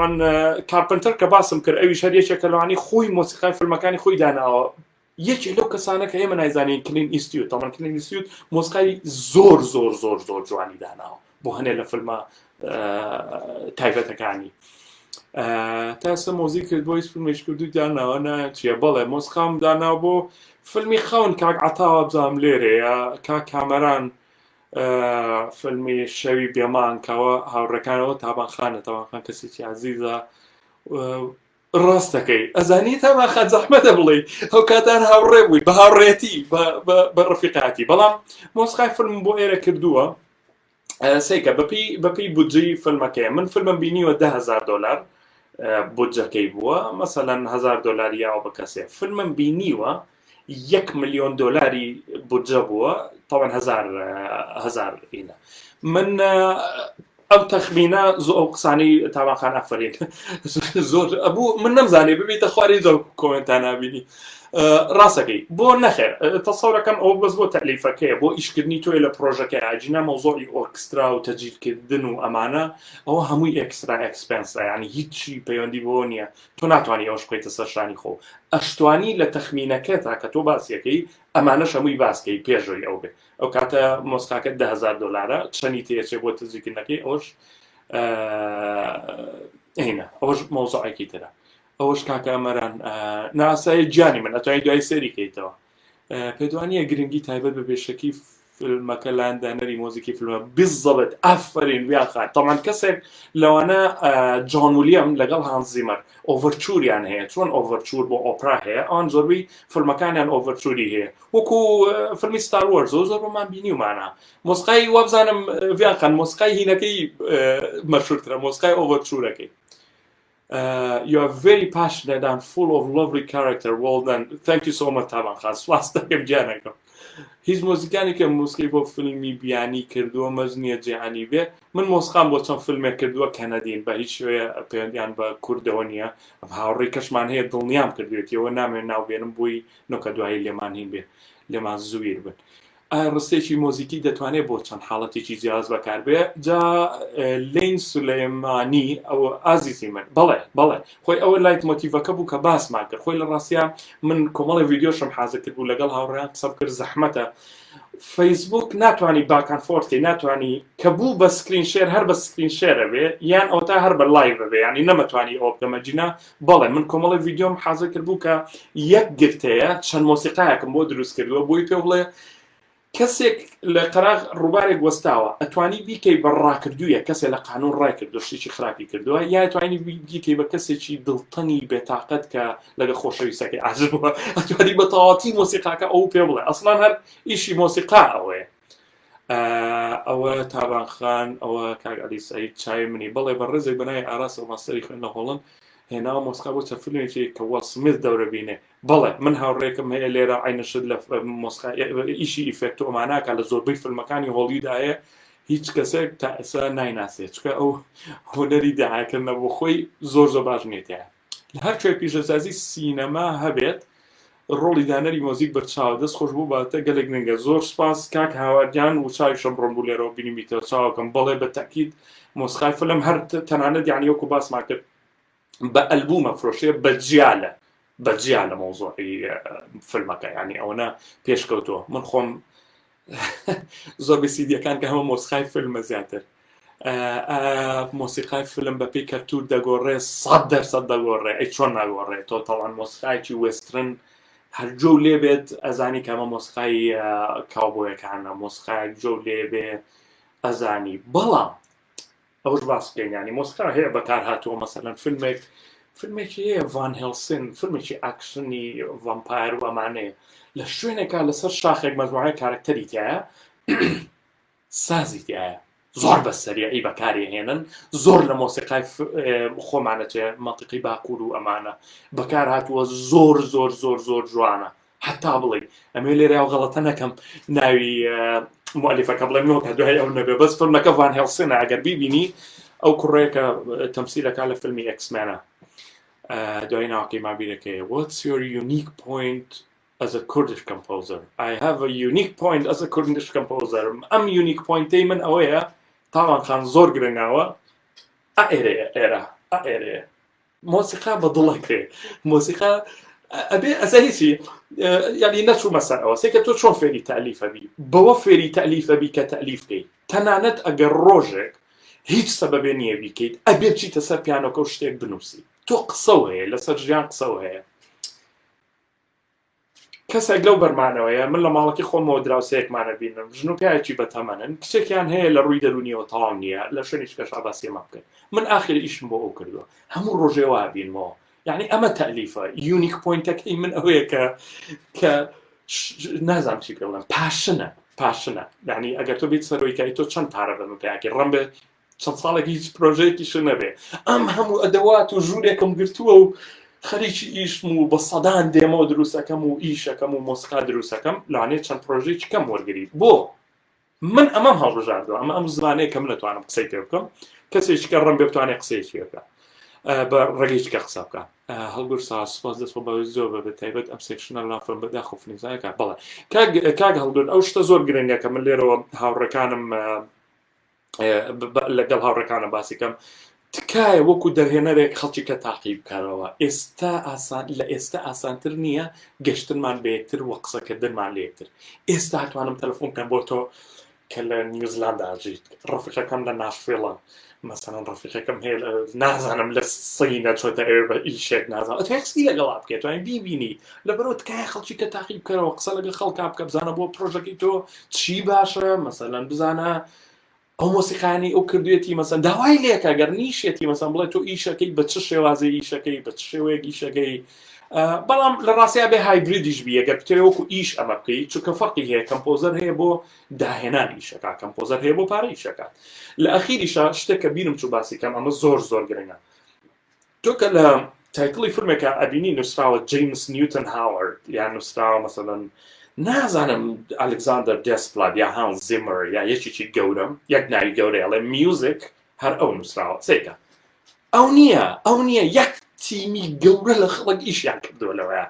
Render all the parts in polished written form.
تاوان کارپنتەر کە باسم کرد ئەویش هەر یەکێکە لەوانی خۆی مۆسیقای فیلمەکانی خۆی داناوە یەکێ لەو کەسانە کە ئێمە نایزانین کلین ئیستیوت تاوان کلین ئیستیوت مۆسیقای زۆر زۆر زۆر زۆر جوانی داناوە بۆ هەنێ لە فیلمە تایبەتەکانی تا ئێستا مۆزیک کرد بۆ هیچ فیلمێک کردو داناوە نا چییە بەڵێ مۆسیقام داناوە بۆ فیلمی خەون کاک عەتاوە بزانم لێرەیە کاک کامەران فیلمی شەوی بێمانکەوە هاوڕێکانەوە تابان خانە تاوان خان کەسێکی عزیزە ڕاستەکەی ئەزانی تاوان خان زەحمەتە بڵێ ئەو کاتان هاوڕێ بووی بە هاوڕێتی بە ڕفیقاتی بەڵام مۆسیقای فیلم بۆ ئێرە کردووە سیکە بەپی بەپی بودجەی فیلمەکەی من فیلمم بینیوە دههزار دلار بودجەکەی بووە مەسەلەن هزار دلار یاوە بە کەسێ فیلمم بینیوە یەک ملیۆن دلاری بودجە بووە تاوان هزار هزار ئینە من ئەو تەخمینە زۆ ئەو قسانەی تاوانخان ئەفرین زۆر ئەبوو من نەمزانێ ببیتە خواری زۆر کۆمنتان نابینی ڕاستەکەی بۆ نەخێر تەسەورەکەم ئەوە بەس بۆ تەلیفەکەیە بۆ ئیشکردنی تۆی لە پرۆژەکەی ئاجینا مەوزۆعی ئۆرکسترا و تەجیلکردن و ئەمانە ئەوە هەمووی extra expense ە یعنی هیچی پەیوەندی بۆ نییە تۆ ناتوانانی ئەوش بخەیتە سەر شانی خۆ ئەشتوانی لە تەخمینەکەتا کە تۆ باسیەکەی ئەمانەش هەمووی باسکەی پێشەوەی ئەو بێ ئەو کاتە مۆسیقاکە دههزار دلارە چەنی تێچێ بۆ تەجیلکردنەکەی ئەوش هینە ئەوش مەوزوعێکی ترە ئەوەش کاکە ئەمەران ناسای گیانی من ئەتوانی دوای سەیری کەیتەوە پێدوانیە گرنگی تایبەت بە بێشەکی فیلمەکە لایەن دانەری مۆزیکی فیلمە بالضبط ئافرین ویاخان تەمان کەسێک لەوانە جۆن ولیەم لەگەڵ هانز زیمەر overture یان هەیە چۆن overture بۆ ئۆپرا هەیە ئەوان زۆربەی فیلمەکانیان overture ی هەیە وەکو فیلمی ستار وەرز زۆر زۆر بۆمان بینیومانە مۆسیقای وابزانم ویاخان مۆسیقای هینەکەی مەشهورترە مۆسیقای overture ەکەی You are very passionate and full of lovely character. Well done. Thank you so much تابان خان. سپاس دەکەم گیانەکەم. هیچ مۆزیکانێکە موسیقی بۆ فیلمی بیانی کردووە مەرج نییە جیهانی بێ من مۆسیقام بۆ چەند فیلمێک کردووە کەنەدین بە هیچ شێوەیە پەیوەندیان بە کوردەوە نییە هاوڕێی کەشمان هەیە دڵنیام کردوێتیەوە نامەوێت ناو بێنم بۆی نۆکە دوایی لێمان هین بێ لێمان زویر بن ئایا ڕستێکی مۆزیکی دەتوانێت بۆ چەند حاڵەتێکی جیاواز بەکاربێ جا لین سولەیمانی ئەو ئازیزی من بەڵێ بەڵێ خۆی ئەوە leitmotiv ەکە بوو کە باسمان کرد خۆی لە ڕاستە من کۆمەڵی ڤیددیوشم حازر کرد بوو لەگەڵ هاوڕێیان قسەم کرد زەحمەتە فەیسبوک ناتوانانی back and forth ی ناتوانانی کە بوو بە screen share هەر بە screen share ە بێ یان ئەوتا هەر بە live بێ ینی نەمەتوانی ئەوە بکەمە جینا بەڵێ من کۆمەڵی ڤیددیۆم حازر کرد بوو کە یەک گرتەیە چەند مۆسیقایەکم بۆ دروست کردووە بۆی پێ بڵێ کەسێک لە قەراغ ڕووبارێک وەستاوە ئەتوانی بیکەی بە ڕاکردوویە کەسێ لە قانون ڕای کردو شتێکی خراپی کردووە یا توانی بیکەی بە کەسێکی دڵتەنگی بێتاقەت کە لەگە خۆشەویستەکەی عازب بووە ئەتوانی بە تەواتی مۆسیقاکە ئەو پێ بڵێ ئەسڵان هەر ئیشی مۆسیقا ئەوەیە ئەوە تابان خان ئەوە کاک عەلی سعید چای منی بەڵێ بە ڕێزێک بە ناوی ئاراس ماستەری خوێن لە هۆڵند هێناوە مۆسیقا بۆ چەند فیلمێکی کە وێڵ سمیت دەورە بینێ بەڵێ من هاوڕێکم هەیە لێرە عینەشت لە مۆسیقا ئیشی effect و ئەماناکە لە زۆربەی فیلمەکانی هۆڵیودایە هیچ کەسێک تا ئێستا نایناسێت چونکە ئەو هونەری داعاکردنە بۆ خۆی زۆر زۆر باش نییە لە هەر کوێ پیشەسازی سینەما هەبێت ڕۆڵی دانەری مۆزیک بەرچاوە دەست خۆش بۆ باتە گەلێک گرنگە زۆر سپاس کاک هاوار گیان و چاویشم ڕۆن بوو لێرەوە بینیمیتەوە چاوەکەم بەڵێ بە تەکید مۆسیقای فیلم هەر تەنانەت یعنی وەکو باسمان کرد بە ئەلبومە فرۆشێ بە جیا لە بە جیا لە مەوزوعی فیلمەکە یعنی ئەوەنە پێشکەوتووە من خۆم زۆربەی سیدیەکان کە هەمە مۆسیقای فیلمە زیاتر مۆسیقای فیلم بە پێی کەلتور دەگۆڕێ 100% دەگۆڕێ ئەی چۆن ناگۆڕێ تۆ تاوان مۆسیقایکی western هەر جۆ لێ بێت ئەزانی کامە مۆسیقای کاوبۆیەکانە مۆسیقای جۆ لێ بێ ئەزانی بەڵام ئەوش باس بکەین ینی مۆسیقا هەیە بەکار هاتووە مەسەلەن فیلمێک فیلمێکی هەیە ڤان هێلسن فیلمێکی action ی vampire و ئەمانەیە لە شوێنێکا لەسەر شاخێک مەجموعەی کارکتەری تایە سازی تایە زۆر بە سەریعی بەکاری هێنن زۆر لە مۆسیقای خۆمانەچێ مەنتیقی باکوور و ئەمانە بەکار هاتووە زۆر زۆر زۆر زۆر جوانە هەتا بڵێ ئەمێ لێرە ئەو غەڵەتە نەکەم ناوی مؤلفەکە بڵێم نۆکە دوای ئەو نەبێ بەس فیلمەکە ڤان هێڵسنە ئەگەر بیبینی ئەو کوڕێکە تەمسیلەکە لە فیلمی X-Men ە دوای ناوەکەی ما بیرەکەی What's your unique point as a Kurdish composer I have a unique point as a Kurdish composer ئەم unique point ەی من ئەوەیە تاوان خان زۆر گرنگاوە ئێرەیە ئێرە. ئێرەیە مۆسیقا بە دڵەکرێ مۆسیقا ئەبێ ئەزانی چی یعنی نەچوومە سەر ئەوە سێکە تۆ چۆن فێری تالیفە بی بەوە فێری تالیفە بی کە تالیف بکەیت تەنانەت ئەگەر ڕۆژێک هیچ سەبەبێ نییە بیکەیت ئەبێ بچیتە سەر پیانۆکە و شتێک بنووسی تۆ قسەو هەیە لەسەر ژیان قسەو هەیە کەسێک لەو بەرمانەوەیە من لە ماڵەکەی خۆمەوە دراوسێیەکمانە بینم ژن و پیاوێکی بەتەمەنن کچێکیان هەیە لە ڕووی دەروونیەوە تەواو نییە لە شوێنیش کەش باسی ئەمە بکەن من ئاخر ئیشم بۆ ئەو کردووە هەموو ڕۆژێ وا بینمەوە یعنی ئەمە تەلیفە unique point ەکەی من ئەوەیە کە کە نازانم چی پێ بڵێم passion ە passion ە یعنی ئەگەر تۆ بیت سەرۆی کای تۆ چەند پارە بە من پیاکی ڕم بێ چەند ساڵێک هیچ پرۆژەیەکیش نەبێ ئەم هەموو ئەدەوات و ژوورێکم گرتووە و خەریکی ئیشم و بە سەدان demo دروستەکەم و ئیشەکەم و مۆسیقا دروستەکەم لەوانەیە چەند پرۆژەیەکی کەم وەرگری بۆ من ئەمەم هەڵبژاردووە ئەمە ئەم زمانەیە کە من نەتوانم قسەی پێ بکەم کەسێکی کە ڕم بێ بتوانێت قسەیەکی پێ بکە بە ڕێگەی کە قسە بکە هەڵگور سا سپاس دەست بە زۆر بە تایبەت ئەم section ە لافم بەداخ و فلیمزانەکە بەڵێ کاک کاک هەڵگور ئەو شتە زۆر گرنگە کە من لێرەوە هاوڕێکانم لەگەڵ هاوڕێکانە باسی کەم تکایە وەکو دەرهێنەرێک خەڵکی کە تاقی بکەرەوە ئێستا ئاسان لە ئێستا ئاسانتر نییە گەشتنمان بە یەکتر و قسەکردنمان لە یەکتر ئێستا توانم تەلەفۆن کەم بۆ تۆ کە لە نیوزلاندا ژیت ڕفیقەکەم لە ناشفێڵە مەسەلەن ڕفیقەکەم هەیە نازانم لە سینە چۆتە ئەوێ بە ئیشێک نازانم ئەتوانی قسەی لەگەڵا بکەیت توانی بیبینی لەبەرەوە تکایە خەڵکی کە تاقی بکەرەوە قسە لەگەڵ خەڵکا بکە بزانە بۆ پرۆژەکەی تۆ چی باشە مەسەلەن بزانە ئەو مۆسیقانی ئەو کردوێتی مەسەن داوای لێکە گەر نیشێتی مەسەن بڵێ تۆ ئیشەکەی بە چ شێوازی ئیشەکەی بە چ شێوەیەک ئیشەکەی بەڵام لە ڕاستیا بێ hybrid یش بیە گەر بتەوێ وەکو ئیش ئەمە بکەیت چونکە فەرقی هەیە composer هەیە بۆ داهێنان ئیشەکە composer هەیە بۆ پارە ئیشەکات لە ئەخیریشا شتێک کە بیرم چوو باسی کەم ئەمە زۆر زۆر گرنگە تۆ کە لە title ی فیلمێکە ئەبینی نووسراوە جەیمس نیوتن هاوارد یان نووسراوە مەسەلەن نازانم ئەلکزاندەر دێسپلات یا هانز زیمەر یا یەکێکی گەورەم یەک ناوی گەورەی ئەڵێ music هەر ئەو نووسراوە سەیرکە ئەو نییە ئەو نییە یەک تیمی گەورە لە خەڵک ئیشیان کردووە لەوەیە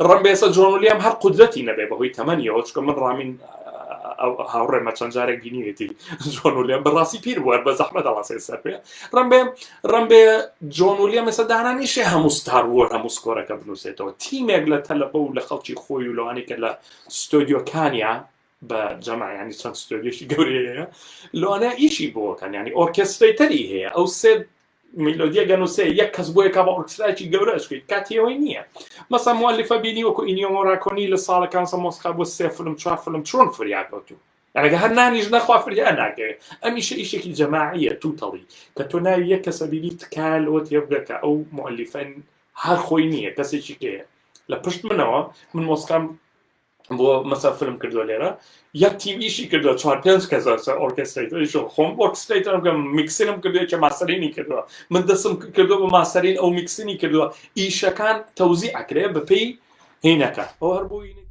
ڕەنبێسە جۆن ولیام هەر قودرەتی نەبێ بەهۆی تەمەنیەوە چکە من ڕامین هاوڕێمە چەند جارێک بینیوێتی جۆن ولیام بەڕاستی پیر بووە بە زەحمەت هەڵاسێ سەر پێ ڕەنبێ ڕەنبێ جۆن ولیام ئێستا دانانیشێ هەموو Star War هەموو score ەکە بنووسێتەوە تیمێک لە تەلەبە و لە خەڵکی خۆی و لەوانەی کە لە ستۆدیۆکانیا بە جەمع ینی چەند ستۆدیۆشی گەورەیە لەوانە ئیشی بۆکەن ینی orchestrator ی هەیە ئەو سێ میلۆدیە گەنووسێ یەک کەس بۆ یەکا بە ئۆرکستراکی گەورە ئەشکەیت کاتیەوەی نییە مەسا مؤلفە بینی وەکو ئینیۆ مۆراکۆنی لە ساڵەکان سە مۆسیقا بۆ سێ فیلم چوار فیلم چۆن فریا کەوتوو ئەگە هەر نانیش نەخوا فریا ناکەوێت ئەمیشە ئیشێکی جەماعیە توتەڵی کە تۆ ناوی یەک کەسە بینی تکایە لەوە تێبگە کە ئەو مؤلفەن هەر خۆی نییە کەسێکی کەیە لە پشت منەوە من مۆسیقام بۆ مەسا فیلم کردووە لێرە یەک تیم ئیشی کردووە چوار پێنج کەس orchestrator یش خۆم orchestrator م کە mixing م کردووە کە mastering ی کردووە من دەستم کردووە بە mastering ئەو mixing ی کردووە ئیشەکان تەوزی ئەکرێ بەپێی هینەکە ئەو هەر بووی.